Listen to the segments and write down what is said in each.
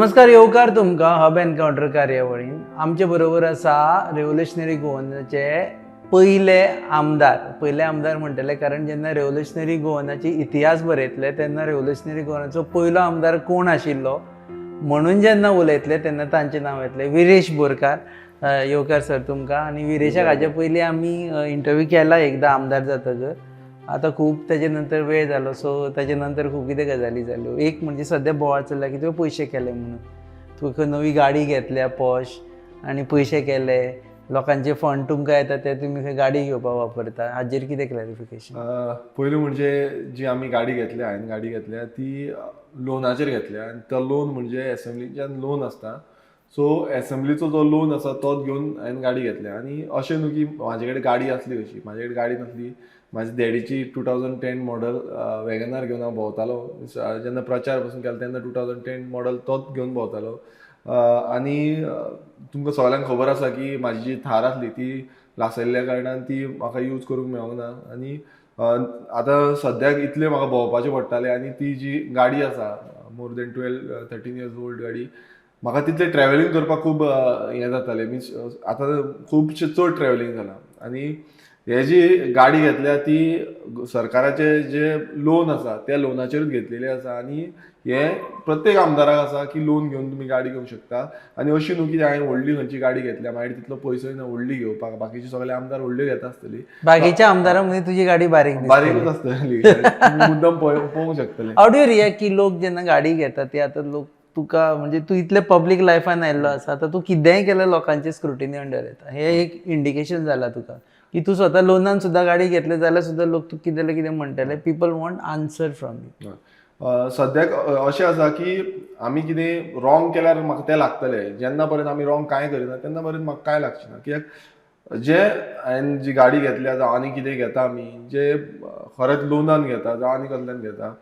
नमस्कार, येवकार तुमकां हब एनकावंटर कार्यावळीन. आमचे बरोबर आसा रेव्होल्युशनरी गोवनाचे पयले आमदार. पयले आमदार म्हणटले कारण जेन्ना रेव्होल्युशनरी गोवनाची इतिहास बरयतले तेन्ना रेव्होल्युशनरी गोवनाचो पयलो आमदार कोण आशिल्लो म्हणून जेन्ना उलयतले तेन्ना तांचें नांव येतलें, विरेश बोरकार. येवकार सर तुमकां. आनी विरेशाक हाजे पयलीं आमी इंटरव्यू केला एकदां आमदार जातकर. आतां खूब तेजे नंतर वेळ जालो, सो तेजे नंतर खूब कितें गजाली जाल्यो. एक म्हणजे सद्या बोवाळ चल्ला की तुवें पयशे केले म्हणून. तुका नवी गाडी घेतल्या पॉश आनी पयशे केले, लोकांचे फंड तुमकां येता ते तुमी खंय गाडी घेवपाक वापरता. हाजेर कितें क्लॅरिफिकेशन? पयलू म्हणजे जी आमी गाडी घेतल्या, हांवें गाडी घेतल्या ती लोनाचेर घेतल्या आनी तो लोन म्हणजे एसेंब्लीच्यान लोन आसता. सो एसेंब्लीचो जो लोन आसा तोच घेवन हांवें गाडी घेतल्या. आनी अशें न्हू की म्हाजे कडेन गाडी आसली अशी, म्हाजे कडेन गाडी नासली. म्हाज्या डॅडीची 2010 मॉडल वॅगनार घेवन हांव भोंवतालो. जेन्ना प्रचार पसून केलो तेन्ना 2010 मॉडल तोच घेवन भोंवतालो. आनी तुमकां सगल्यांक खबर आसा की म्हाजी जी थार आसली ती लासयल्ल्या कारणान ती म्हाका यूज करूंक मेळोंक ना. आनी आतां सद्याक इतलें म्हाका भोंवपाचें पडटालें आनी ती जी गाडी आसा, more than 12-13 years old गाडी, म्हाका तितलें ट्रॅव्हलिंग करपाक खूब हें जातालें. मिन्स आतां खुबशें चड ट्रॅव्हलिंग जालां. आनी हे जी गाडी घेतल्या ती सरकाराचे जे लोन आसा त्या लोनाचेरूच घेतलेली आसा. आनी हे प्रत्येक आमदाराक आसा की लोन घेवन तुमी गाडी घेवंक शकता. आनी अशी न्हू की हांवें व्हडली खंयची गाडी घेतल्या, मागीर तितलो पयसोय ना व्हडली घेवपाक. बाकीचे सगळे आमदार व्हडल्यो घेता आसतली. बाकीच्या आमदारां मदीं तुजी गाडी बारीक दिसतली. बारीकूच आसतली, तुमी मुद्दम पळोवंक शकतले. हाव do you react की लोक जेन्ना गाडी घेतात ती आतां लोक तुका, म्हणजे तूं इतले पब्लीक लायफान आयिल्लो आसा, आतां तूं कितेंय केल्यार लोकांचे स्क्रुटिनी अंडर येता. हें एक इंडिकेशन जालां तुका की तूं स्वता लोनान सुद्दां गाडी घेतले जाल्यार सुद्दां लोक तुका कितें जाल्यार कितें म्हणटले. People want answer from you. सद्याक अशें आसा की आमी कितें रॉंग केल्यार म्हाका तें लागतलें. जेन्ना पर्यंत आमी रॉंग कांय करिना तेन्ना पर्यंत म्हाका कांय लागचें ना. कित्याक जे हांवें जी गाडी घेतल्या जावं आनी कितें घेता आमी जे खरेंच लोनान घेता जावं आनी कसल्यान घेता,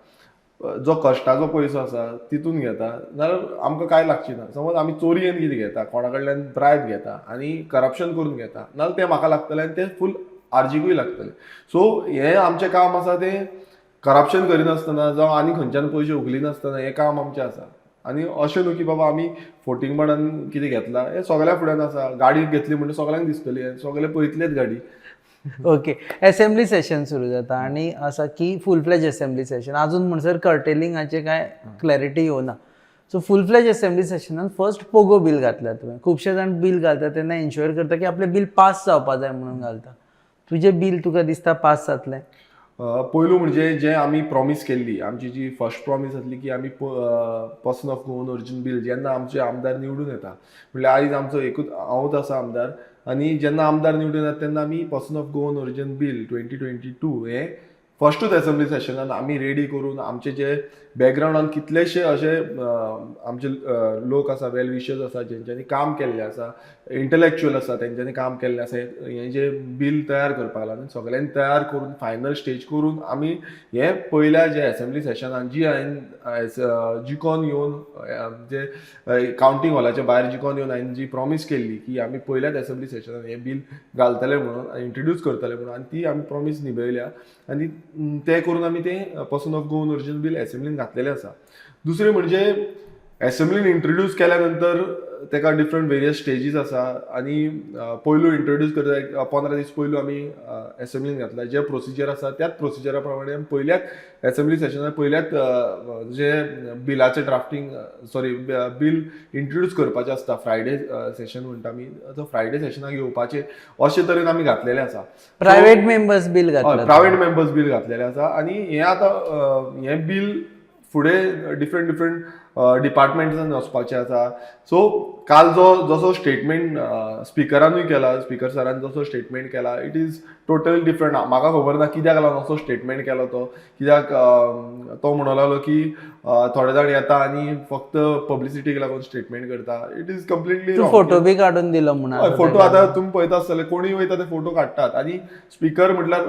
जो कश्टाचो पयसो आसा तितून घेता जाल्यार आमकां कांय लागचें ना. समज आमी चोरयेन कितें घेता, कोणा कडल्यान ब्रायब घेता आनी करप्शन करून घेता नाजाल्यार तें म्हाका लागतलें आनी तें फूल आरजीकूय लागतलें. सो हें आमचें काम आसा तें करप्शन करिनासतना जावं आनी खंयच्यान पयशे उखलिनासतना हें काम आमचें आसा. आनी अशें न्हू की बाबा आमी फोटिंगपणान कितें घेतलां. हें सगळ्या फुड्यान आसा. गाडी घेतली म्हणटा सगळ्यांक दिसतली, सगळे पळयतलेच गाडी. ओके, एसेंब्ली सेशन सुरू जाता आनी आसा की फूल फ्लॅज एसेंब्ली सेशन. अजून म्हणसर कर्टेलिंगाचें कांय क्लॅरिटी येवना. सो फूल फ्लॅज एसेंब्ली सेशनान फर्स्ट पोगो बील घातल्या तुवें. खुबशे जाण बील घालता तेन्ना एन्श्योर करता की आपलें बील पास जावपा जाय म्हणून घालता. तुजें बील तुका दिसता पास जातलें? पयलू म्हणजे जे आमी प्रॉमीस केल्ली, आमची जी फर्स्ट प्रॉमीस आसली की आमी person of Goan origin bill जेन्ना आमचे आमदार निवडून येता, म्हणल्यार आयज आमचो एकूच हांवूच आसा आमदार, आनी जेन्ना आमदार निवडून येता तेन्ना आमी person of Goan origin bill 2022 हें फर्स्टूच एसेंब्ली सेशनान आमी रेडी करून, आमचे जे बॅकग्रावंडान कितलेशे अशे आमचे लोक आसा, वेल विशर्स आसा, जेंच्यांनी काम केल्लें आसा, इंटलेक्च्युअल आसा, तेंच्यांनी काम केल्लें आसा, हें जे बील तयार करपाक लागून सगळ्यांनी तयार करून फायनल स्टेज करून आमी हें पयल्या जे एसेंब्ली सेशनान जी हांवें जिकोन येवन, जे कावंटींग हॉलाच्या भायर जिकोन येवन हांवें जी प्रॉमीस केल्ली की आमी पयल्याच एसेंब्ली सेशनान हें बील घालतले म्हणून, इंट्रोड्यूस करतले म्हणून, आनी ती आमी प्रॉमीस निभयल्या. आनी तें करून आमी तें person of Goan origin bill एसेंब्लीन घातलेलें आसा. दुसरें म्हणजे एसेंब्लीन इंट्रोड्यूस केल्या नंतर तेका डिफरंट वेरियस स्टेजीस आसा. आनी पयलू इंट्रोड्यूस करता एक 15 दीस पयलू आमी एसेंब्लीन घातला. जे प्रोसिजर आसा त्याच प्रोसिजरा प्रमाणे आमी पयल्याच एसेंब्ली सेशनार पयल्याच जे बिलाचें ड्राफ्टींग, सॉरी, बील इंट्रोड्यूस करपाचें आसता, फ्रायडे सेशन म्हणटा आमी, तो फ्रायडे सेशनाक येवपाचें अशे तरेन आमी घातलेलें आसा. प्रायव्हेट मेंबर्स बील घातलं. प्रायव्हेट मेंबर्स बील घातलेलें आसा. आनी हें आतां हें बील फुडें डिफरंट डिफरंट डिपार्टमेंट्सान वचपाचें आसा. सो काल जो जसो स्टेटमेंट स्पिकरानूय केला, स्पिकर सरान जसो स्टेटमेंट केला, it is totally different. म्हाका खबर ना कित्याक लागून असो स्टेटमेंट केलो तो. कित्याक तो म्हणूंक लागलो की थोडे जाण येता आनी फक्त पब्लिसिटीक लागून स्टेटमेंट करता. It is completely तू फोटो बी काडून दिलो म्हणून. हय, फोटो आतां तुमी पळयता आसतले, कोणूय वयता ते फोटो काडटात. आनी स्पिकर म्हटल्यार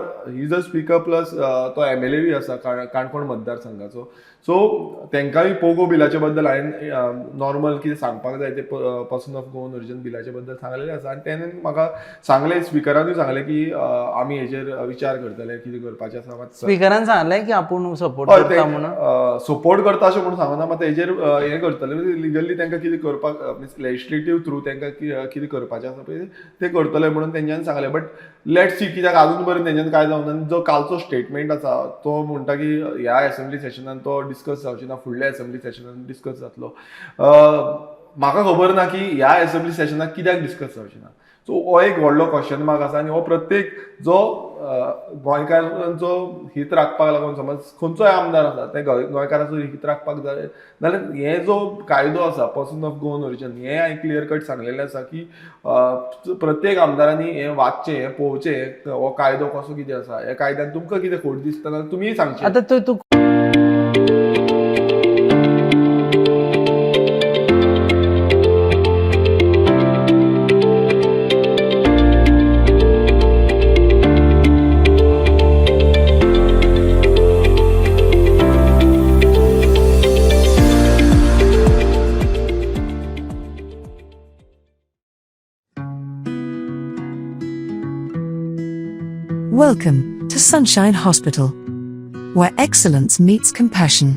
is a speaker plus तो एमएलए बी आसा काणकोण मतदारसंघाचो. सो तेंकांय पोगो बिलाचे बद्दल हांवें नॉर्मल कितें सांगपाक जाय ते पर्सन ऑफ गोवन ओरिजन बिलाच्या बद्दल सांगलेलें आसा आनी तेणें म्हाका सांगलें, स्पिकरानूय सांगलें की आमी हेजेर विचार करतले, कितें करपाचें आसा मात. स्पिकरान सांगलें की आपूण सपोर्ट हय. करता म्हणून? सपोर्ट करता अशें म्हणून सांगना, मात हेजेर हें करतले, लिगली तांकां कितें करपाक, मिन्स लेजिस्लेटीव थ्रू तांकां कितें करपाचें आसा पळय तें करतले म्हणून तेंच्यांनी सांगलें. बट let see, कित्याक अजून पर्यंत तेंच्यांनी कांय जावना. आनी जो कालचो स्टेटमेंट आसा तो म्हणटा की ह्या एसेंब्ली सेशनान तो डिस्कस जावची ना, फुडल्या एसेंब्ली सेशनान डिस्कस जातलो. म्हाका खबर ना की ह्या एसेंब्ली सेशनाक कित्याक डिस्कस जावची ना. सो हो एक व्हडलो क्वेश्चन मार्क आसा आनी हो प्रत्येक जो गोंयकारांचो हित राखपाक लागून समज खंयचोय आमदार आसा ते गोंयकाराचो हित राखपाक जाय जाल्यार हे जो कायदो आसा पर्सन ऑफ गोवन ओरिजन, हें हांवें क्लियर कट सांगलेलें आसा की प्रत्येक आमदारांनी हें वाचचें, हें पळोवचें, हो कायदो कसो कितें आसा. ह्या कायद्यान तुमकां कितें खोट दिसता जाल्यार तुमीय सांगचें. आतां तूं Welcome to Sunshine Hospital, where excellence meets compassion.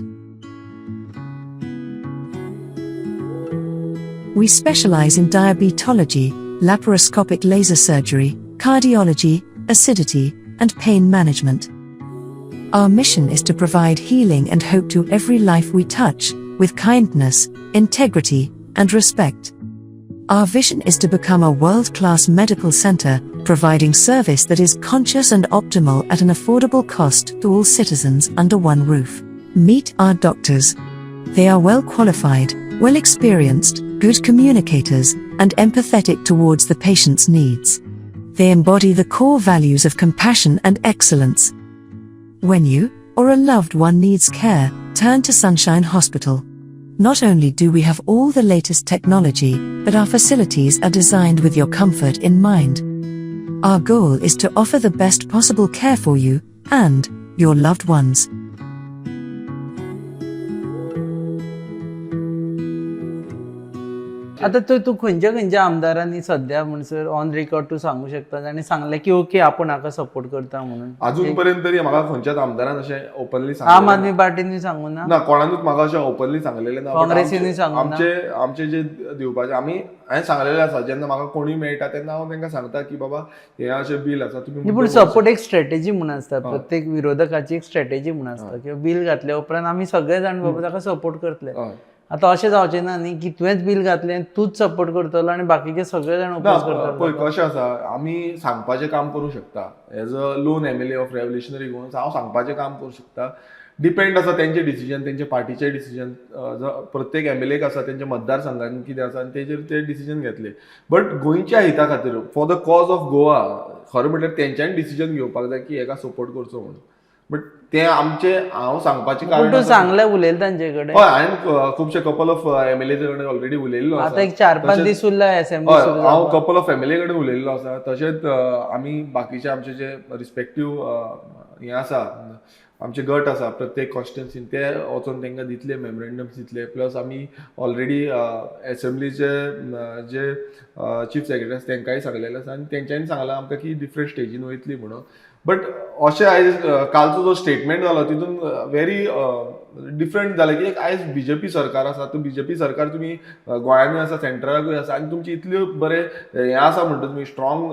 We specialize in diabetology, laparoscopic laser surgery, cardiology, acidity, and pain management. Our mission is to provide healing and hope to every life we touch, with kindness, integrity, and respect. Our vision is to become a world class medical center, providing service that is conscious and optimal at an affordable cost to all citizens under one roof. Meet our doctors. They are well qualified, well experienced, good communicators, and empathetic towards the patient's needs. They embody the core values of compassion and excellence. When you or a loved one needs care, turn to Sunshine Hospital. Not only do we have all the latest technology, but our facilities are designed with your comfort in mind. Our goal is to offer the best possible care for you and your loved ones. आतां तूं तूं खंयच्या खंयच्या आमदारांनी सद्या म्हणसर on record तूं सांगू शकता आनी सांगलें की ओके, आपूण हाका सपोर्ट करता म्हणून? अजून पर्यंत तरी म्हाका खंयच्याच आमदारान अशें ओपनली आम आदमी पार्टीनी सांगू ना? ना, कोणानूच म्हाका अशें ओपनली सांगलेलें ना. But काँग्रेसीनूय सांगूंक ना? आमचे आमचे जे दिवपाचे आमी, हांवें सांगलेलें आसा, जेन्ना म्हाका कोणूय मेळटा तेन्ना हांव तांकां सांगता की बाबा, हें अशें बील आसा, तुमी पूण मुद्दम सपोर्ट एक स्ट्रॅटेजी म्हूण आसता, प्रत्येक विरोधकाची एक स्ट्रॅटेजी म्हूण आसता किंवा बील घातल्या उपरांत आमी सगळे जाण बाबा ताका सपोर्ट करतले. हय. आतां अशें जावचें ना न्ही की तुवेंच बील घातलें, तूंच सपोर्ट करतलो आनी बाकीचे सगळे जाण ना. ओपोज करतले. पळय कशें आसा, आमी सांगपाचें काम करूंक शकता. As a lone MLA of Revolutionary Goans हांव सांगपाचें काम करूंक शकता. डिपेंड आसा तेंचे डिसिजन, तेंचे पार्टीचे डिसिजन. प्रत्येक एमएलएक आसा तेंच्या मतदारसंघान कितें आसा आनी तेजेर ते डिसिजन घेतले. बट गोंयच्या हिता खातीर, for the cause of Goa, खरें म्हटल्यार तेंच्यांनी डिसिजन घेवपाक जाय की हेका सपोर्ट करचो म्हणून. बट तें आमचें हांव सांगपाचें पूण कारण तूं आसा- सांगलें, उलयलें तांचे कडेन? हय, हांवें खुबशे कपल ऑफ एमएलए कडेन ऑलरेडी उलयल्लो आसा. आतां एक 4-5 दीस उरला असेंब्ली हय, सुरू हांव जावपाक. कपल ऑफ फॅमिली कडेन उलयल्लो आसा. तशेंच आमी बाकीचे आमचे जे रिस्पेक्टीव हें आसा, आमचे गट आसा प्रत्येक कॉन्स्टिट्युन्सीन, ते वचोन तांकां दितले, मेमोरेंडम्स दितले. प्लस आमी ऑलरेडी एसेंब्लीचे जे चीफ सेक्रेटरी आसा तांकांय सांगलेलें आसा आनी तेंच्यांनी सांगलां आमकां की डिफरंट स्टेजीन वयतली म्हणून. बट अशें आयज कालचो जो स्टेटमेंट जालो तितून व्हेरी डिफरंट जालें की एक आयज बीजेपी सरकार आसा, तो बीजेपी सरकार तुमी गोंयांनूय आसा, सेंट्रलाकूय आसा आनी तुमचे इतल्यो बरे हें आसा म्हणटा, तुमी स्ट्रॉंग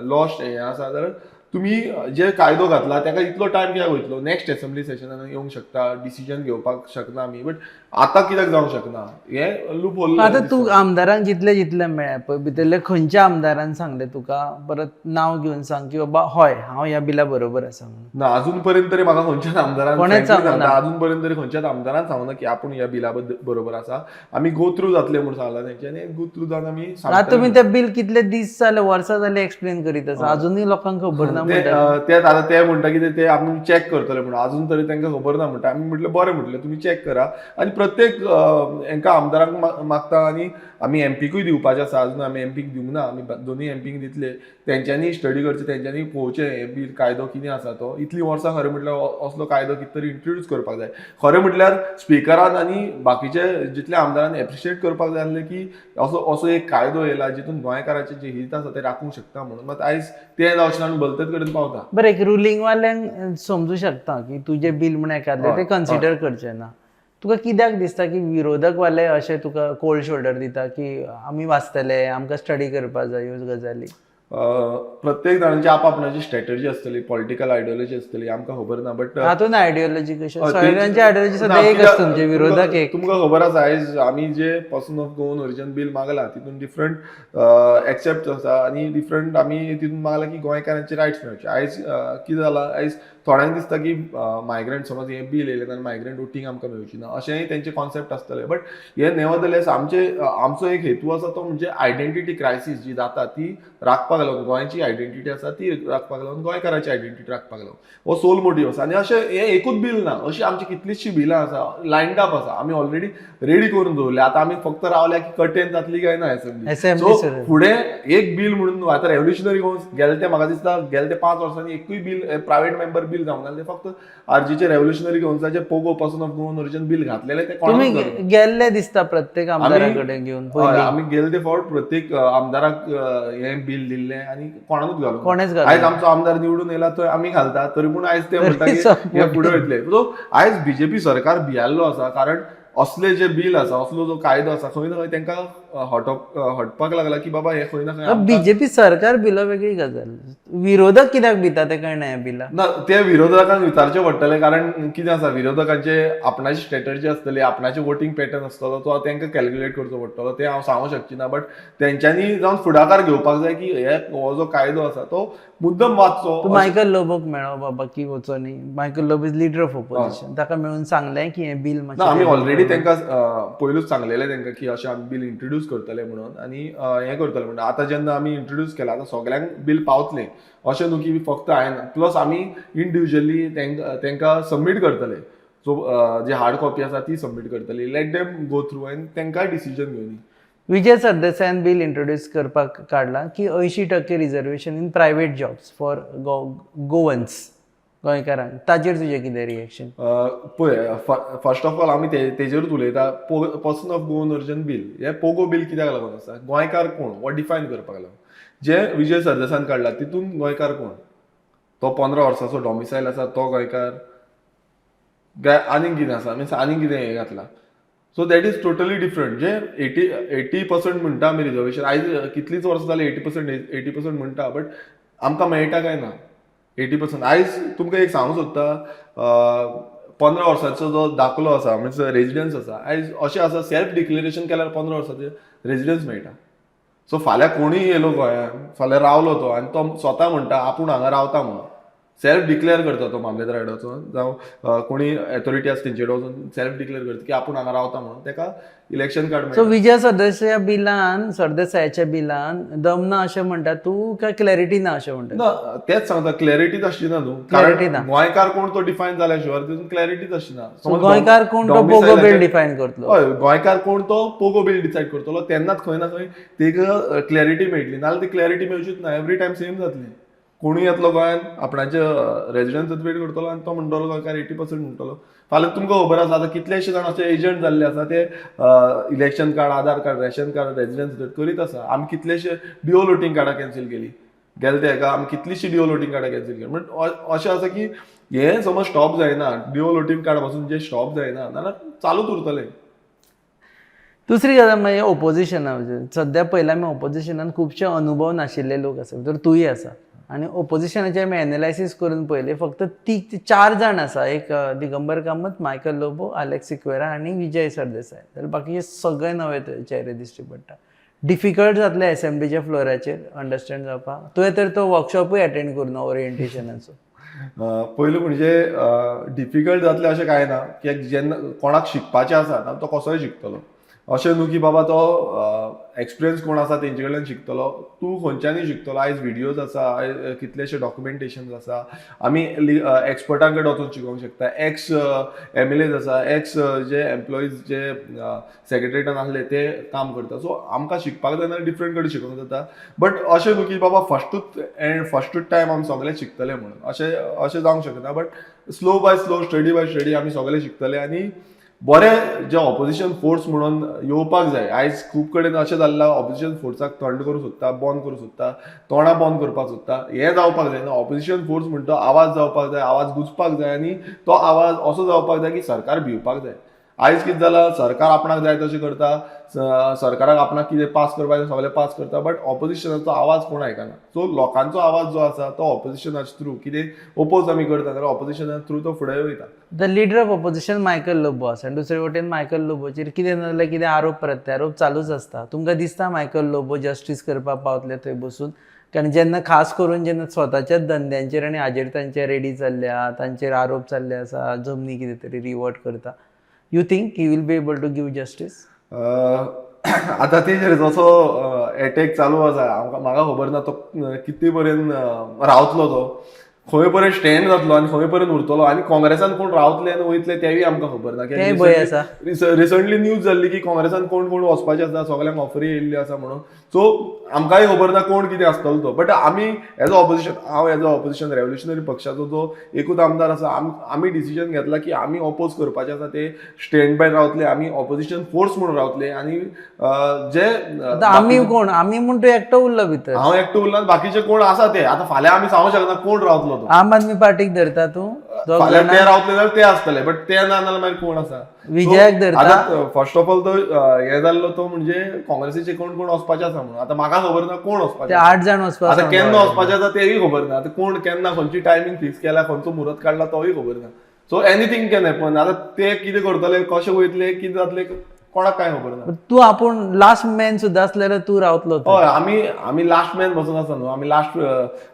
लॉ हें आसा, जाल्यार तुमी जे कायदो घातला ताका इतलो टायम कित्याक वयतलो? नेक्स्ट एसेंब्ली सेशनान येवंक शकता, डिसिजन घेवपाक शकना आमी, बट आतां कित्याक जावंक शकना हें लूप होल. आतां तूं आमदारांक जितले जितले मेळ्ळे पळय, भितरले खंयच्या आमदारान सांगलें तुका, परत नांव घेवन सांग की बाबा हय, हांव ह्या बिला बरोबर आसा म्हणून? ना, अजून पर्यंत तरी म्हाका खंयच्याच आमदारान कोणेच frankly सांगूना. सांगता, अजून पर्यंत तरी खंयच्याच आमदारान सांगूना की आपूण ह्या बिला बरोबर आसा. आमी गो थ्रू जातले म्हूण सांगला तेंच्यांनी, गो थ्रू जावन आमी आतां सांगतले. तुमी ते बील कितले दीस जाले, वर्सां जाले एक्सप्लेन करीत आसा, अजुनूय लोकांक खबर ना. ना ते म्हणटा. ते आतां ते म्हणटा कितें ते आमी चॅक करतले म्हणून, अजून तरी तांकां खबर ना म्हणटा. आमी म्हटलें बरें, म्हटलें तुमी चॅक करा आनी प्रत्येक हेंकां आमदारांक मागता आनी आमी एमपीकूय दिवपाचें आसा. अजून आमी एमपीक दिवंक ना, आमी दोनूय एमपीक दितले. तेंच्यांनी स्टडी करचें, तेंच्यांनी पळोवचें हें बील कायदो कितें आसा तो. इतलीं वर्सां खरें म्हटल्यार असलो कायदो कितें तरी इंट्रोड्यूस करपाक जाय. खरें म्हटल्यार स्पिकरान आनी बाकीचे जितले आमदारांनी एप्रिशिएट करपाक जाय आसलें की असो असो एक कायदो येयला जितून गोंयकाराचें जें हित आसा तें राखूंक शकता म्हणून. मात आयज तें जावचें ना आनी भलतेच कडेन पावता. बरें, एक रुलींग वाल्यांक समजू शकता की तुजें बील म्हण एकादलें ते कन्सिडर करचे ना. तुका कित्याक दिसता की विरोधक वाले अशें तुका कोल्ड शोल्डर दिता की आमी वाचतले, आमकां स्टडी करपाक जाय ह्यो गजाली? प्रत्येक जाणांची आपआपणाची स्ट्रॅटजी आसतली, पॉलिटिकल आयडियोलॉजी आसतली, आमकां खबर ना, बट हातून आयडियोलॉजी कशी? सगळ्यांची आयडियोलॉजी सद्या एक आसता, तुमचे विरोधक एक. तुमकां खबर आसा, आयज आमी जे person of Goan origin bill मागला तितून डिफरंट एक्सेप्ट आसा आनी डिफरंट आमी तितून मागला की गोंयकारांचे रायट्स मेळचे. आयज कितें जालां, आयज थोड्यांक दिसता की मायग्रंट समज हें बील येयलें जाल्यार मायग्रंट वोटींग आमकां मेळची ना, अशेंय तेंचे कॉन्सेप्ट आसतले. बट हे नेवरदलेस आमचे आमचो एक हेतू आसा तो म्हणजे आयडेंटिटी क्रायसीस जी जाता ती राखपाक लागून, गोंयची आयडेंटिटी आसा ती राखपाक लागून, गोंयकाराची आयडेंटिटी राखपाक लागून हो सोल मोटीव आसा. आनी अशें हें एकूच बील ना, अशी आमची कितलीशीं बिलां आसा, लायन्ड अप आसा, आमी ऑलरेडी रेडी करून दवरल्या. आतां आमी फक्त रावल्या की कटेन जातली काय ना असेंब्ली. Assembly सो सुरू. फुडें एक बील म्हणून न्हू, आतां रेव्होल्युशनरी गेले ते म्हाका दिसता गेले ते 5 वर्सांनी एकूय बील प्रायव्हेट मेंबर बील जावंक ना. ते फक्त आरजीचे revolutionary कावन्सिलाचे POGO, person of Goan origin bill घातलेले ते तुमी कोणाकूच घालूंक ना. गेल्ले दिसता प्रत्येक आमदारा कडेन घेवन हय, पयलीं? आमी गेले ते फावट प्रत्येक आमदाराक हें बील दिल्लें आनी कोणाकूच घालूंक ना. कोणेच घालूंक आयज आमचो आमदार निवडून येयला तो आमी घालता, तरी पूण आयज ते म्हणटा की support हे फुडें वयतले. सो आयज बीजेपी सरकार भियाल्लो आसा, कारण असले जे बील आसा, असलो जो कायदो आसा, खंय ना खंय तांकां हटपाक लागला की बाबा हे खंय ना खंय आमकां- बीजेपी सरकार बिलो वेगळी गजाल, विरोधक कित्याक भिता ते कळना ह्या बिला. ना, ते विरोधकांक विचारचें पडटलें, कारण कितें आसा, विरोधकांचे आपणाची स्ट्रेटजी आसतली, आपणाचे वोटींग पॅटर्न आसतलो, तो तांकां कॅल्क्युलेट करचो पडटलो. ते हांव सांगूंक शकची ना, बट तेंच्यांनी जावन फुडाकार घेवपाक जाय की हे हो जो कायदो आसा तो मुद्दम वाचचो. तूं मायकल लोबोक मेळो बाबा की वचो न्ही? Michael Lobo is leader of opposition, ताका मेळून सांगलें की हें बील ना, आमी मातशें ऑलरेडी तांकां पयलूच सांगलेलें तांकां की अशें आमी बील इंट्रोड्यूस करतले म्हणून आनी हें करतले म्हणून. आतां जेन्ना आमी इंट्रोड्यूस केलां, आतां सगल्यांक बील पावतलें अशें न्हू की फक्त हांवें, प्लस आमी इंडिविज्युअली तांकां सबमीट करतले. सो जी हार्ड कॉपी आसा ती सबमीट करतली, let them go through आनी तांकांय डिसिजन घेवनी. विजय सरदेसायान बील इंट्रोड्यूस करपाक काडलां की 80% reservation in private jobs for Goans, गोंयकारांक, ताजेर तुजें कितें रिएक्शन? पळय, फर्स्ट ऑफ ऑल आमी तेजेरूच उलयता. Person of Goan origin bill, हे पोगो बील कित्याक लागून आसा? गोंयकार कोण हो डिफायन करपाक लागून जे विजय सरदेसान काडला. तितून गोंयकार कोण? तो 15 वर्साचो डॉमिसायल आसा तो गोंयकार काय आनीक कितें आसा, मिन्स आनीक कितें हें घातलां? So that is totally different. जे 80% म्हणटा आमी रिजर्वेशन, आयज कितलींच वर्सां जालीं 80%, 80% म्हणटा, बट आमकां मेळटा काय ना 80%? आयज तुमकां एक सांगूंक सोदता, 15 वर्सांचो जो दाखलो आसा, मिन्स रेजिडन्स आसा, आयज अशें आसा, सेल्फ डिक्लेरेशन केल्यार 15 वर्साचें रेजिडन्स मेळटा. सो फाल्यां कोणूय येयलो गोंयांत, फाल्यां रावलो तो आनी तो स्वता म्हणटा आपूण हांगा रावता म्हणून, सेल्फ डिक्लेअर करता तो मामलेदारा कडेन वचून जावं कोणी एथॉरिटी आसा तेंचे कडेन वचून सेल्फ डिक्लेअर करता की आपूण हांगा रावता म्हणून, ताका इलेक्शन कार्ड सो मेळटा. विजय सरदेसाया बिलान, सरदेसायाच्या बिलान दम ना अशें म्हणटा तूं काय क्लॅरिटी ना अशें म्हणटा? ना, तेच सांगता, क्लॅरिटीच आसची ना न्हू. Clarity कारण ना. गोंयकार कोण तो डिफायन जाल्या शिवाय तितून क्लॅरिटीच आसची ना. सो गोंयकार कोण तो पोगो बील डिफायन करतलो. हय, गोंयकार कोण तो पोगो बील डिसायड करतलो, तेन्नाच खंय ना खंय तेका क्लॅरिटी मेळटली, नाजाल्यार ती क्लॅरिटी मेळचीच ना. एवरी टायम सेम जातली. कोणूय येतलो गोंयांत, आपणाचे रेजिडन्स सर्टिफिकेट करतलो आनी तो म्हणटलो गोंयकार 80% म्हणटलो. फाल्यां तुमकां खबर आसा, आतां कितलेशे जाण अशे एजंट जाल्ले आसा, ते इलेक्शन कार्ड, आधार card, ration card, residence certificate करीत आसा. आमी कितलेशे डिओल वोटींग कार्डां कॅन्सील केली गेले ते हेका, आमी कितलीशीं डिओल वोटींग कार्डां कॅन्सील केली. बट अशें आसा की हें समज स्टॉप जायना, डिओल वोटींग कार्ड पासून जे स्टॉप जायना जाल्यार चालूच उरतलें. दुसरी गजाल म्हणजे ओपोजिशना, सद्या पयला आमी ओपोजिशनान खुबशे अनुभव नाशिल्ले लोक आसा, भितर तूंय आसा, आनी ओपोजिशनाचे आमी एनालायसीस करून पळयलें, फक्त ती चार जाण आसा, एक दिगंबर कामत, मायकल लोबो, आलेक्स सिक्वेरा आनी विजय सरदेसाय, जाल्यार बाकीचे सगळे नवे चेहरे दिश्टी पडटा. डिफिकल्ट जातलें एसेंब्लीच्या फ्लोराचेर अंडरस्टँड जावपाक. तुवें तर तो वर्कशॉपूय एटेंड करूं ना ओरिएंटेशनाचो. पयलू म्हणजे डिफिकल्ट जातलें अशें कांय ना, कित्याक जेन्ना कोणाक शिकपाचें आसा ना तो कसोय शिकतलो. अशें न्हू की बाबा तो एक्सपिरियन्स कोण आसा तेंचे कडल्यान शिकतलो, तूं खंयच्यानूय शिकतलो. आयज व्हिडियोज आसा, आयज कितलेशे डॉक्युमेंटेशन आसा, आमी एक्सपर्टां कडेन वचून शिकोंक शकता. एक्स एमएलएज आसा, एक्स जे एम्प्लॉईज जे सेक्रेटरीटान आसले ते काम करता. सो आमकां शिकपाक जाय जाल्यार डिफरंट कडेन शिकोंक जाता. बट अशें न्हू की बाबा फस्टूच एंड फस्टूच टायम आमी सगळे शिकतले म्हणून अशें अशें जावंक शकना. But slow by slow, steady by steady आमी सगळे शिकतले आनी बरें जे ऑपोजिशन फोर्स म्हणून येवपाक जाय. आयज खूब कडेन अशें जाल्लां, ऑपोजिशन फोर्साक थंड करूंक सोदता, बंद करूंक सोदता, तोंडां बंद करपाक सोदता. हें जावपाक जायना. ऑपोजिशन फोर्स म्हणटा तो आवाज जावपाक जाय, आवाज गुजपाक जाय आनी तो आवाज असो जावपाक जाय की सरकार भिवपाक जाय. आयज कितें जालां, सरकार आपणाक जाय तशें करता, सरकाराक आपणाक कितें पास करपाक जाय सगळें पास करता, बट ऑपोजिशनाचो आवाज कोण आयकना. सो लोकांचो आवाज जो आसा तो ऑपोजिशनाच्या थ्रू कितें ओपोज आमी करता जाल्यार ऑपोजिशना थ्रू तो फुडें वयता. The leader of opposition Michael Lobo आसा आनी दुसरे वटेन मायकल लोबोचेर कितें ना जाल्यार कितें आरोप प्रत्यारोप चालूच आसता. तुमकां दिसता मायकल लोबो जस्टीस करपाक पावतले थंय बसून? कारण जेन्ना खास करून जेन्ना स्वताच्याच धंद्यांचेर आनी हाजेर तांचे रेडी चल्ल्या, तांचेर आरोप चल्ले आसा, जमनी कितें तरी रिवर्ट करता, you think he will be able to give justice? आतां तेजेर जसो एटॅक चालू आसा, आमकां म्हाका खबर ना तो कितले पर्यंत रावतलो, तो खंय पर्यंत स्टँड जातलो आनी खंय पर्यंत उरतलो आनी काँग्रेसान कोण रावतले आनी वयतले तेंवूय आमकां खबर ना. तेंय भंय आसा. रिसंटली न्यूज जाल्ली की काँग्रेसान कोण कोण वचपाचे आसा, सगल्यांक ऑफरी येयल्ली आसा म्हणून. सो आमकांय खबर ना कोण कितें आसतलो तो. बट आमी एज अ ऑपोजिशन, हांव एज अ ऑपोजिशन रेव्होल्युशनरी पक्षाचो जो एकूच आमदार आसा, आमी डिसिजन घेतला की आमी ऑपोज करपाचे आसा, ते स्टँड बाय रावतले, आमी ऑपोजिशन फोर्स म्हणून रावतले आनी जे आतां आमी कोण, आमी म्हूण तूं एकटो उरलो भितर. हांव एकटो उरला, बाकीचे कोण आसा ते आतां फाल्यां आमी सांगूंक शकना कोण रावतलो तो. आम आदमी पार्टीक धरता तूं? दोग फाल्यां जाणां ते रावतले जाल्यार ते आसतले, बट ते ना जाल्यार मागीर कोण आसा? विजयाक धरता? आतां फर्स्ट ऑफ ऑल तो हे जाल्लो तो म्हणजे काँग्रेसीचे कोण कोण वचपाचे आसा म्हणून. आतां म्हाका खबर ना कोण ते वचपाचे. 8 जाण वचपाक आतां केन्ना वचपाचे आसा तेंय खबर ना. आतां कोण केन्ना खंयची टायमींग फिक्स केला, खंयचो मुहूर्त काडला तोय खबर ना. So anything can happen. आतां ते कितें करतले, कशे वयतले, कितें जातले, कोणाक कांय खबर ना. तूं आपूण लास्ट मॅन सुद्दां आसल्यार तूं रावतलो थंय. हय, आमी आमी लास्ट मॅन बसून आसा न्हू. आमी लास्ट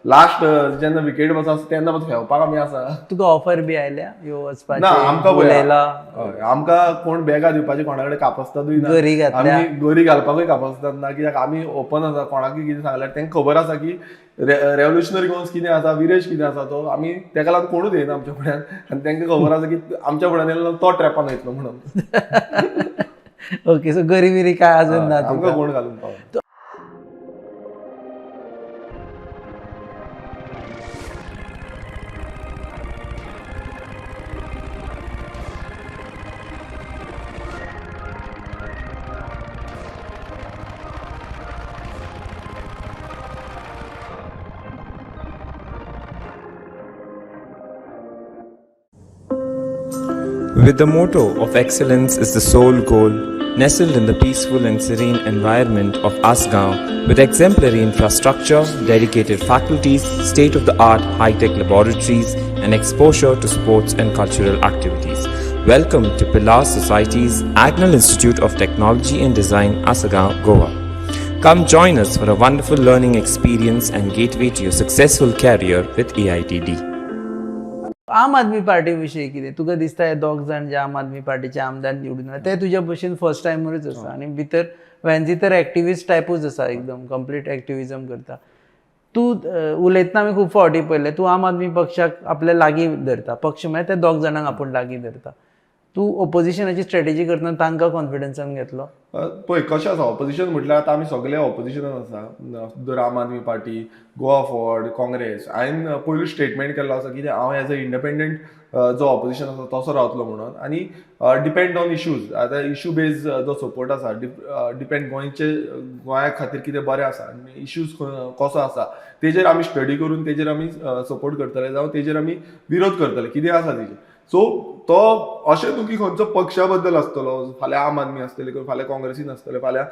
लास्ट जेन्ना विकेट बसून आसा तेन्ना पासून खेळपाक आमी आसा. तुका ऑफर बी आयल्या ह्यो वचपाची? ना, आमकां उलयला. हय, आमकां कोण बॅगां दिवपाची कोणा कडेन कापस्तादूय ना. गरी घातल्या. आमी गरी घालपाकूय कापस्ताद ना, कित्याक आमी ओपन आसा. कोणाकूय कितें सांगल्यार तांकां खबर आसा की रेव्होल्युशनरी गोवन्स कितें आसा, विरेश कितें आसा तो. आमी तेका लागून कोणूच येयना आमच्या फुड्यान आनी तांकां खबर आसा की आमच्या फुड्यान येयलो तो ट्रॅपान वयतलो म्हणून. ओके, सो गरी बिरी काय अजून ना आमकां तुका? कोण घालून पावना. With the motto of excellence is the sole goal, nestled in the peaceful and serene environment of Assagao, with exemplary infrastructure, dedicated faculties, state-of-the-art high-tech laboratories, and exposure to sports and cultural activities. Welcome to Pilar Society's Agnel Institute of Technology and Design, Assagao, Goa. Come join us for a wonderful learning experience and gateway to your successful career with AITD. Aam Aadmi party विशयी कितें तुका दिसता? हे दोग जाण जे आम आदमी पार्टीचे आमदार निवडून आयले, ते तुज्या भशेन फर्स्ट टायमरूच आसा आनी भितर वेन्झी तर एक्टिविस्ट टायपूच आसा, एकदम कंप्लीट एक्टिविजम करता. तूं उलयतना आमी खूब फावटी पळयलें, तूं आम आदमी पक्षाक आपल्या लागीं धरता, पक्ष म्हळ्यार ते दोग जाणांक आपूण लागीं धरता. तूं ओपोजिशनाची स्ट्रेटेजी करतना तांकां कॉन्फिडन्सान घेतलो? पळय कशें आसा, ऑपोजिशन म्हटल्यार आतां आमी सगळे ऑपोजिशनान आसा, दर आम आदमी पार्टी, गोवा फॉरवर्ड, काँग्रेस. हांवें पयलू स्टेटमेंट केल्लो आसा की हांव एज अ इंडिपेंडंट जो ऑपोजिशन आसा तसो रावतलो म्हणून. आनी डिपेंड ऑन इश्यूज, आतां इशू बेज जो सपोर्ट आसा, डिपेंड गोंयचे गोंया खातीर कितें बरें आसा आनी इश्यूज कसो आसा तेजेर आमी स्टडी करून तेजेर आमी सपोर्ट करतले जावं तेजेर आमी विरोध करतले कितें आसा तेजेर. सो तो अशें न्हू की खंयचो पक्षा बद्दल आसतलो, फाल्यां आम आदमी आसतले, फाल्यां काँग्रेसीन आसतले, फाल्यां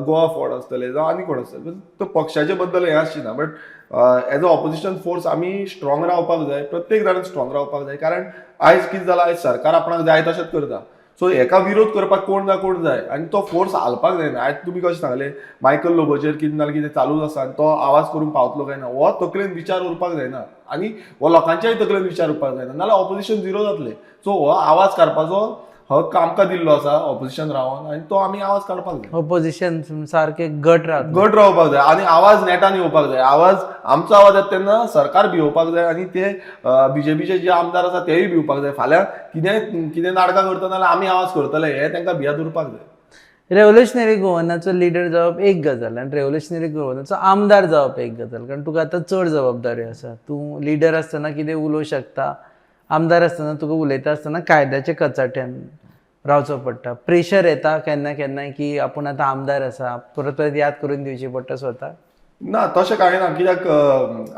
गोवा फॉरवर्ड आसतले जावं आनी कोण आसतले, तो पक्षाचे बद्दल हें आसची ना. But as a opposition force आमी स्ट्रॉंग रावपाक जाय, प्रत्येक जाणान स्ट्रॉंग रावपाक जाय. कारण आयज कितें जालां, आयज सरकार आपणाक जाय तशेंच करता. सो हेका विरोध करपाक कोण ना कोण जाय आनी तो फोर्स हालपाक जायना. आयज तुमी कशें सांगलें मायकल लोबोचेर कितें ना कितें चालूच आसा आनी तो आवाज करूंक पावतलो काय ना, हो तकलेन विचार उरपाक जायना आनी हो लोकांच्याय तकलेन विचार उरपाक जायना, नाजाल्यार ऑपोजिशन झिरो जातलें. सो हो आवाज काडपाचो हक्क आमकां दिल्लो आसा ऑपोजिशन रावन आनी तो आमी आवाज काडपाक जाय. ऑपोजिशन सारकें गट रावता. गट रावपाक जाय आनी आवाज नेटान येवपाक जाय. आवाज आमचो आवाज येता तेन्ना सरकार भिवपाक जाय आनी ते बीजेपीचे जे आमदार आसा तेय भिवपाक जाय. फाल्यां कितें कितें नाटकां करता जाल्यार आमी आवाज करतले हे तांकां भियात उरपाक जाय. रेव्होल्युशनरी गोवनाचो लिडर जावप एक गजाल आनी रेव्होल्युशनरी गोवनाचो आमदार जावप एक गजाल, कारण तुका आतां चड जबाबदारी आसा. तूं लिडर आसतना कितें उलोवंक शकता, आमदार आसतना तुका उलयता आसतना कायद्याच्या कचाट्यान रावचो पडटा. प्रेशर येता केन्ना केन्ना की आपूण आतां आमदार आसा, परत परत याद करून दिवची पडटा स्वताक? ना, तशें कांय ना, कित्याक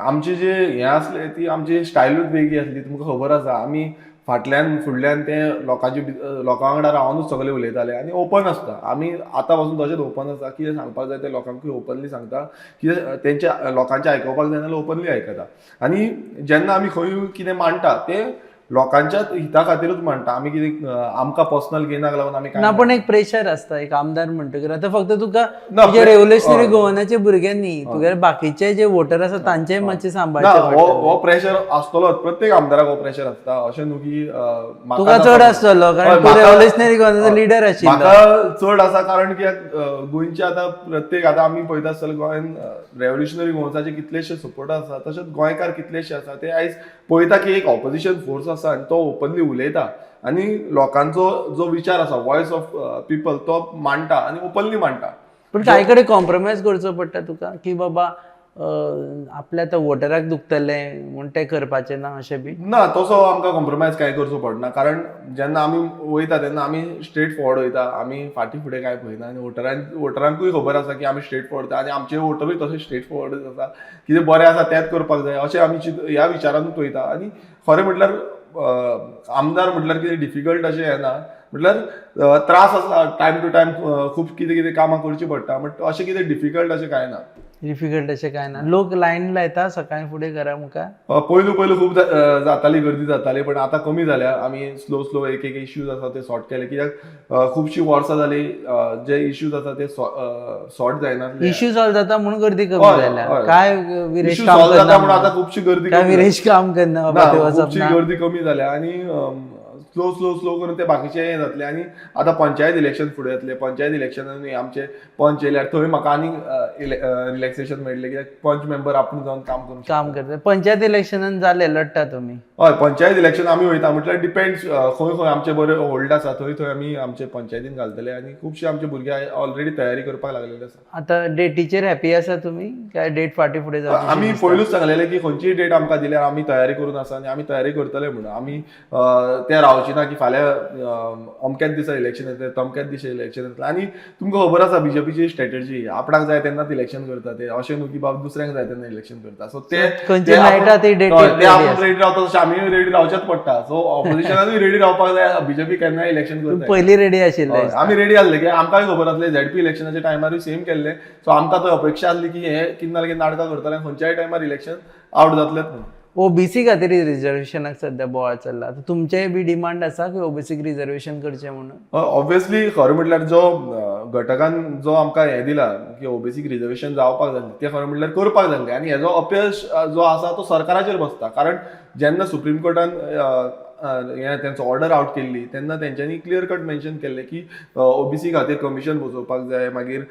आमची जे हें आसलें ती आमची स्टायलूच वेगळी आसली. तुमकां खबर आसा आमी फाटल्यान फुडल्यान ते लोकांचे लोकां वांगडा रावनूच सगळे उलयताले आनी ओपन आसता. आमी आतां पासून तशेंच ओपन आसा, कितें सांगपाक जाय तें लोकांकूय ओपनली सांगता, कितें तेंच्या लोकांचें आयकुपाक जाय जाल्यार ओपनली आयकता. आनी जेन्ना आमी खंय कितें मांडटा तें लोकांच्या हिता खातीरूच मांडटा. आमी कितें आमकां पर्सनल गेनाक लागून आमी ना, पण एक प्रेशर आसता एक आमदार म्हणटकीर. आतां फक्त तुका ना, तुजे रेव्होल्युशनरी हय. गोवनाचे भुरगे न्ही, तुगेले बाकीचे जे वोटर आसा तांचेय मातशें ना, सांबाळचें हो पडटलें. हो प्रेशर आसतलोच, प्रत्येक आमदाराक हो प्रेशर आसता. अशें न्हू की म्हाका तुका नाका चड म्हणून. आसतलो कारण हय, तूं म्हाका- रेव्होल्युशनरी गोवनाचो लिडर आशिल्लो. म्हाका चड आसा कारण की गोंयचे आतां प्रत्येक आतां आमी पळयता आसतले गोंयान रेव्होल्युशनरी गोवन्साचे कितलेशे सपोर्टर आसा, तशेंच गोंयकार कितलेशे आसा ते आयज पळयता की एक ऑपोजिशन फोर्स आसा आनी तो ओपनली उलयता आनी लोकांचो जो विचार आसा वॉयस ऑफ पिपल तो मांडटा आनी ओपनली मांडटा. पूण कांय कडेन कॉम्प्रोमायज करचो पडटा तुका की बाबा आपल्या आतां वोटराक दुखतलें म्हूण तें करपाचें ना अशें बी? ना, तसो आमकां कॉम्प्रोमायज कांय करचो पडना, कारण जेन्ना आमी वयता तेन्ना आमी स्ट्रेट फॉरवर्ड वयता, आमी फाटीं फुडें कांय पळयना. आनी वोटरांकूय खबर आसा की आमी स्ट्रेट फॉरवर्ड आनी आमचे वोटरूय तशे स्ट्रेट फॉरवर्डच आसा, कितें बरें आसा तेंच करपाक जाय अशें आमी ह्या विचारानूच वयता. आनी खरें म्हटल्यार आमदार म्हटल्यार कितें डिफिकल्ट अशें येना, म्हटल्यार त्रास आसा टायम टू टायम, खूब कितें कितें कामां करचीं पडटा, बट अशें कितें डिफिकल्ट अशें कांय ना. डिफिकल्ट अशें कांय ना. लोक लायन लायता सकाळीं फुडें घरा मुखार? पयलू पयलू खूब जाताली, गर्दी जाताली, पण आतां कमी जाल्या. आमी स्लो स्लो एक एक इश्यूज आसा ते सॉर्ट केले, कित्याक खुबशीं वर्सां जाली जे इश्यूज आसा ते सॉर्ट जायनासले. इश्यू सॉल्व जाता म्हणून गर्दी कमी हय, जाल्या. हय. काय विरेश इश्यू काम सॉल्व करना जाता म्हणून आतां खुबशी गर्दी काय कमी जाली. विरेश काम करना बाबा ना, ते वचप खुबशी ना. गर्दी कमी जाल्या आनी स्लो स्लो स्लो करून ते बाकीचे हे जातले. आनी आतां पंचायत इलेक्शन फुडें येतले, पंचायत इलेक्शनानूय आमचे पंच येयल्यार थंय म्हाका आनीक रिलॅक्सेशन मेळटलें, कित्याक पंच मेंबर आपूण जावन काम करूंक शकता. काम करता. पंचायत इलेक्शनान जाले लडटा तुमी? हय, पंचायत इलेक्शन आमी वयता, म्हटल्यार डिपेंड्स खंय खंय आमचे बरे होल्ड आसा थंय थंय आमी आमचे पंचायतीन घालतले. आनी खुबशे आमचे भुरगे ऑलरेडी तयारी करपाक लागलेले आसा. आतां डेटीचेर हॅपी आसा तुमी काय डेट फाटीं फुडें जावची? आमी पयलूच सांगलेले की खंयचीय डेट आमकां दिल्यार आमी तयारी करून आसा आनी आमी तयारी करतले म्हणून. आमी ते रावची ना की फाल्यां अमक्याच दिसा इलेक्शन येतलें, तमक्याच दिसा इलेक्शन येतलें. आनी तुमकां खबर आसा बीजेपीची स्ट्रेटजी, आपणाक जाय तेन्नाच इलेक्शन करता ते, अशें न्हू की बाबा दुसऱ्यांक जाय तेन्ना इलेक्शन करता. सो ते खंयची ते आपूण- मेळटा ती date हय, ते ready आपूण आसा. रेडी रावता तशें आमीय रेडी रावचेंच पडटा. सो ऑपोजिशनानूय रेडी रावपाक जाय, बीजेपी केन्ना इलेक्शन करता. पयलीं रेडी आशिल्ले? हय, आमी रेडी आसले की आमकांय खबर आसलें झेडपी इलेक्शनाच्या टायमारूय सेम केल्लें. सो आमकां थंय अपेक्षा आसली की हे कितें ना कितें नाटकां करतले आनी खंयच्याय टायमार इलेक्शन आवट जातलेंच म्हणून. ओबीसी खातीर रिजर्वेशनाक सध्या बोवाळ चल्ला, आतां तुमचेय बी डिमांड आसा की ओबीसीक रिजर्वेशन करचें म्हणून? ऑब्वियसली खरें म्हटल्यार जो घटकान जो आमकां हें दिला की ओबीसीक रिजर्वेशन जावपाक जाय, तें खरें म्हटल्यार करपाक जाय. आनी हेजो अपयश जो आसा तो सरकाराचेर बसता, कारण जेन्ना सुप्रीम कोर्टान हें तेंचो ऑर्डर आवट केल्ली तेन्ना तेंच्यांनी क्लियर कट मेन्शन केल्लें की ओबीसी खातीर कमिशन बसोवपाक जाय, मागीर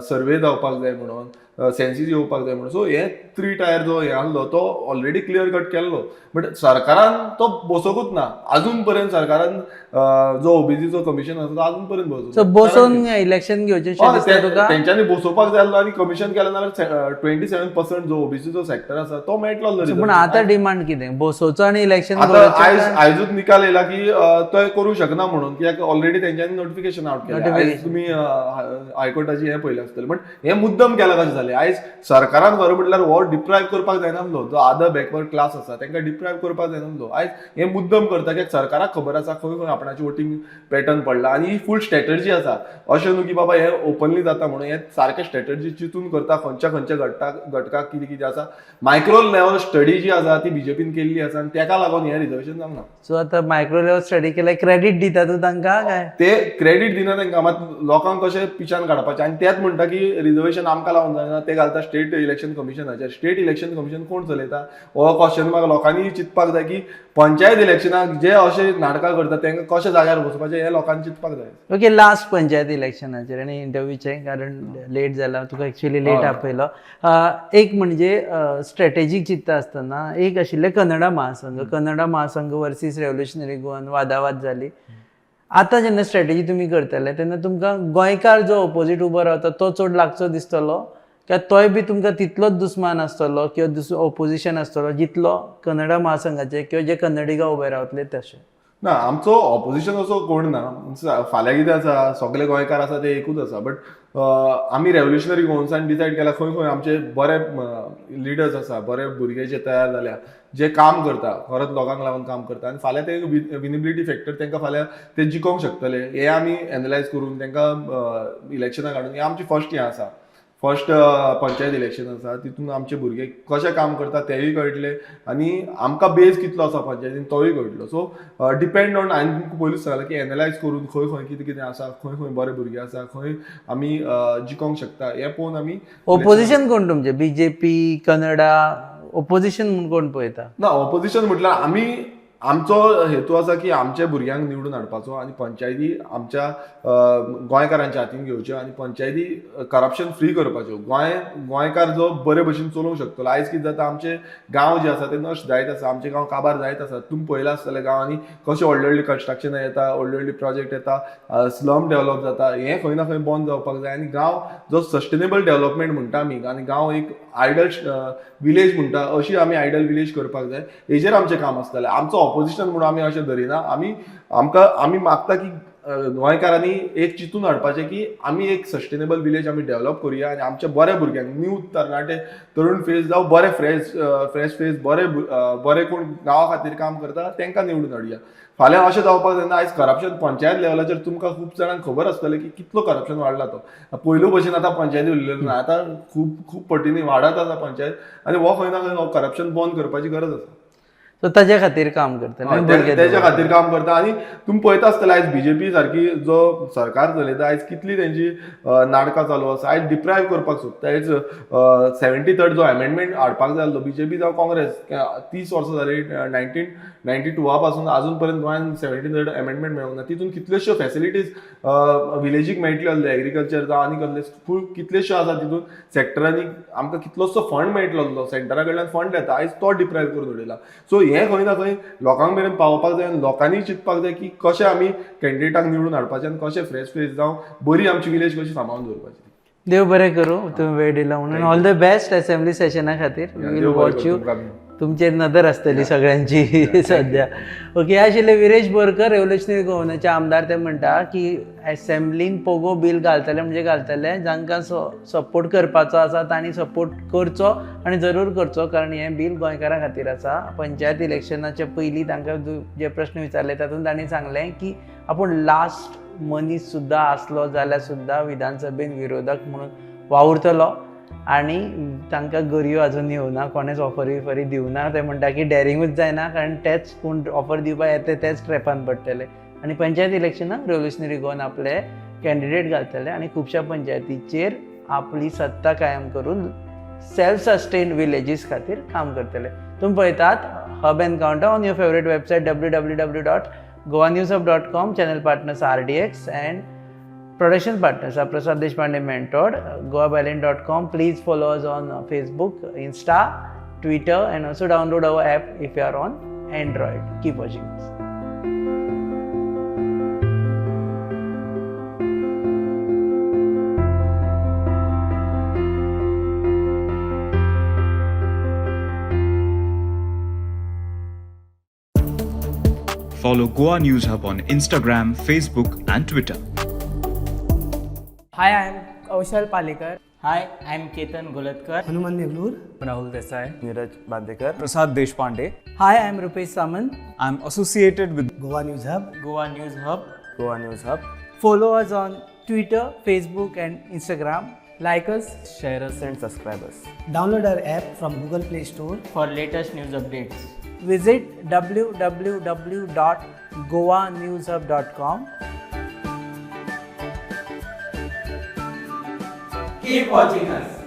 सर्वे जावपाक जाय म्हणून, सेन्सीस येवपाक जाय म्हणून. सो हे थ्री टायर जो हें आसलो तो ऑलरेडी क्लियर कट केल्लो, बट सरकारान तो बसोवंकूच ना अजून पर्यंत. सरकारान जो ओबीसीचो कमिशन आसा तो अजून पर्यंत बसोवंक सो बसोवन इलेक्शन घेवचें शें दिसता तुका? तेंच्यांनी बसोवपाक जाय आसलो आनी कमिशन केलें जाल्यार 27% जो ओबीसीचो सेक्टर आसा तो मेळटलो आसलो पूण reservation. आतां डिमांड कितें, बसोवचो आनी इलेक्शन? आतां आयजूच निकाल येयला की तो करूंक शकना म्हणून, कित्याक ऑलरेडी तेंच्यांनी नोटिफिकेशन आवट केलें. आयज तुमी हायकोर्टाची हें पळयलें आसतलें. बट हें मुद्दम केलां कशें जालें आयज सरकारान? खरें म्हटल्यार हो डिप्रायव करपाक जायनासलो, जो आदर बॅकवर्ड क्लास आसा तांकां डिप्रायव करपाक जायनासलो. आयज हें मुद्दम करता कित्याक सरकाराक खबर आसा खंय खंय आपणाची वोटींग पॅटर्न पडला आनी ही फूल स्ट्रॅटर्जी आसा. अशें न्हू की बाबा हें ओपनली जाता म्हणून, हें सारकें स्ट्रॅटर्जी चिंतून करता. खंयच्या खंयच्या घटकाक कितें कितें आसा, मायक्रो लेवल स्टडी जी आसा ती बीजेपीन केल्ली आसा आनी तेका लागून हें रिजर्वेशन जावंक ना. सो आतां मायक्रो लेवल स्टडी केल्यार क्रेडीट दिता तूं तांकां काय? ते क्रेडीट दिना तांकां, मात लोकांक कशें पिशान काडपाचें आनी तेच म्हणटा की रिजर्वेशन आमकां लागून जायना. घालना, ते घालता स्टेट इलेक्शन कमिशनाचेर. स्टेट इलेक्शन कमिशन कोण चलयता हो क्वेश्चन म्हाका लोकांनी चिंतपाक जाय की पंचायत इलेक्शनाक जे अशे नाटकां करता तांकां कशें जाग्यार बसोवपाचें हें लोकांनी चिंतपाक जाय. ओके, लास्ट पंचायत इलेक्शनाचेर आनी इंटरव्यूचें, कारण लेट जाला तुका, एक्चुअली लेट आपयलो. एक म्हणजे स्ट्रॅटेजीक चिंतता आसतना एक आशिल्लें कन्नडा महासंघ, कन्नडा महासंघ वर्सीस रेव्होल्युशनरी गोवन वादावाद जाली. आतां जेन्ना स्ट्रॅटेजी तुमी करतले तेन्ना तुमकां गोंयकार जो ओपोजीट उबो रावता तो चड लागचो दिसतलो किंवा तोय बी तुमकां तितलोच दुस्मान आसतलो किंवा दुसरो ओपोजिशन आसतलो जितलो कन्नडा महासंघाचे किंवा जे कन्नडिगा उबे रावतले तशे? ना, आमचो ऑपोजिशन असो कोण ना. फाल्यां कितें आसा, सगळे गोंयकार आसा ते एकूच आसा. बट आमी रेव्होल्युशनरी गोवन्सान डिसायड केला खंय खंय आमचे बरे लिडर्स आसा, बरे भुरगे जे तयार जाल्या, जे काम करता, खरंच लोकांक लागून काम करता आनी फाल्यां ते विनेबिलिटी फॅक्टर तांकां फाल्यां ते जिखोंक शकतले, हे आमी एनलायज करून तांकां इलेक्शनाक हाडून हें आमची फर्स्ट हें आसा. फर्स्ट पंचायत इलेक्शन आसा, तितून आमचे भुरगे कशें काम करता तेंय कळटलें आनी आमकां बेज कितलो आसा पंचायतीन तोय कळटलो. सो डिपेंड ऑन, हांवें तुमकां पयलींच सांगलें की एनलायज करून खंय खंय कितें कितें आसा, खंय खंय बरे भुरगे आसा, खंय आमी जिखोंक शकता हें पळोवन आमी. ओपोजिशन कोण तुमचें? बीजेपी, कन्नडा, ओपोजिशन म्हूण कोण पळयता? ना, ऑपोजिशन म्हटल्यार आमी आमचो हेतू आसा की आमच्या भुरग्यांक निवडून हाडपाचो आनी पंचायती आमच्या गोंयकारांच्या हातीन घेवच्यो आनी पंचायती करप्शन फ्री करपाच्यो. गोंयकार जो बरे भशेन चलोवंक शकतलो. आयज कितें जाता, आमचे गांव जे आसा ते नश्ट जायत आसा, आमचे गांव काबार जायत आसा. तुमी पळयलां आसतलें गांवांनी कशें व्हडले व्हडले कन्स्ट्रक्शनां येता, व्हडले व्हडले प्रोजेक्ट येता, स्लम डेव्हलप जाता. हें खंय ना खंय बंद जावपाक जाय आनी गांव जो सस्टेनेबल डेव्हलपमेंट म्हणटा आमी आनी गांव एक आयडल विलेज म्हणटा, अशी आमी आयडल विलेज करपाक जाय. हेजेर आमचें काम आसतलें. आमचो ऑपोजिशन म्हणून आमी अशें धरिना. आमी आमकां आमी मागता की गोंयकारांनी एक चिंतून हाडपाचें की आमी एक सस्टेनेबल विलेज आमी डेव्हलप करुया आनी आमच्या बऱ्या भुरग्यांक, न्यू तरणाटे, तरुण फेस जावं बरे फ्रेश फ्रेश फेस, बरे बरे कोण गांवा खातीर काम करता तांकां निवडून हाडुया. फाल्यां अशें जावपाक जायना. आयज करप्शन पंचायत लेवलाचेर तुमकां खूब जाणांक खबर आसतलें की कितलो करप्शन वाडला तो. पयलू भशेन आतां पंचायती उरलेलो ना, आतां खूब खूब पटींनी वाडत आसा पंचायत आनी हो खंय ना खंय हो करप्शन बंद करपाची गरज आसा. सो ताज्या खातीर काम करतले? तेच्या खातीर काम करता. आनी तुमी पळयता आसतले आयज बीजेपी सारकी जो सरकार चलयता, आयज कितली तेंची नाटकां चालू आसा. आयज डिप्रायव करपाक सोदता. आयज 73rd जो अमेंडमेंट हाडपाक जाय आसलो, बीजेपी जावं काँग्रेस, 30 वर्सां जाली, 1992 पासून अजून पर्यंत गोंयान 73rd amendment मेळूंक ना. तितून कितल्योश्यो फॅसिलिटीज विलेजीक मेळटल्यो आसल्यो, एग्रीकल्चर जावं आनी कसले फूल कितलेश्यो आसा, तितून सेक्टरांनी आमकां कितलोसो फंड मेळटलो आसलो, सेंटरा कडल्यान फंड येता, आयज तो डिप्रायव करून उडयला. सो हें खंय ना खंय लोकांक मेरेन पावोवपाक जाय आनी लोकांनी चिंतपाक जाय की कशें आमी कॅन्डिडेटाक निवडून हाडपाचें आनी कशें फ्रेश फेस जावं बरी आमची विलेज कशी सांबाळून दवरपाची. देव बरें करूं, तुमी वेळ दिला म्हणून. ऑल the best assembly सेशना खातीर. Will watch you. तुमचेर नदर आसतली सगळ्यांची सध्या. ओके, आशिल्ले विरेश बोरकर, रेव्होल्युशनरी गोवनाचे आमदार. ते म्हणटा की एसेंब्लीन पोगो बील घालतले म्हणजे घालतले. जांकां सपोर्ट करपाचो आसा तांणी सपोर्ट करचो आनी जरूर करचो, कारण हें बील गोंयकारां खातीर आसा. पंचायत इलेक्शनाच्या पयलीं तांकां जे प्रश्न विचारले तातूंत तांणी सांगलें की आपूण लास्ट मनीस सुद्दां आसलो जाल्यार सुद्दां विधानसभेन विरोधक म्हणून वावुरतलो. आनी तांकां गरयो अजून येवना, कोणेच ऑफर बिफरी दिवना. ते म्हणटा की डॅरिंगूच जायना, कारण तेच कोण ऑफर दिवपाक येता तेच ट्रेपान पडटले. आनी पंचायत इलेक्शनाक रेव्होल्युशनरी गोवन आपले कॅन्डिडेट घालतले आनी खुबश्या पंचायतीचेर आपली सत्ता कायम करून सेल्फ सस्टेन विलेजीस खातीर काम करतले. तुमी पळयतात Hub Encounter on your favourite website www.goanewshub.com. Channel partners RDX and production partners are Prasad Deshpande Mentor, goabyline.com. Please follow us on Facebook, Insta, Twitter, and also download our app if you are on Android. Keep watching us. Follow Goa News Hub on Instagram, Facebook, and Twitter. Hi, I am Kaushal Palekar. Hi, I am Ketan Golatkar. Hanuman Neglur. Rahul Desai. Neeraj Bandekar. Prasad Deshpande. Hi, I am Rupesh Samant. I am associated with Goa News Hub. Goa News Hub. Goa News Hub. Follow us on Twitter, Facebook, and Instagram. Like us, share us and subscribe us. Download our app from Google Play Store for latest news updates. Visit www.goanewshub.com. Keep watching us.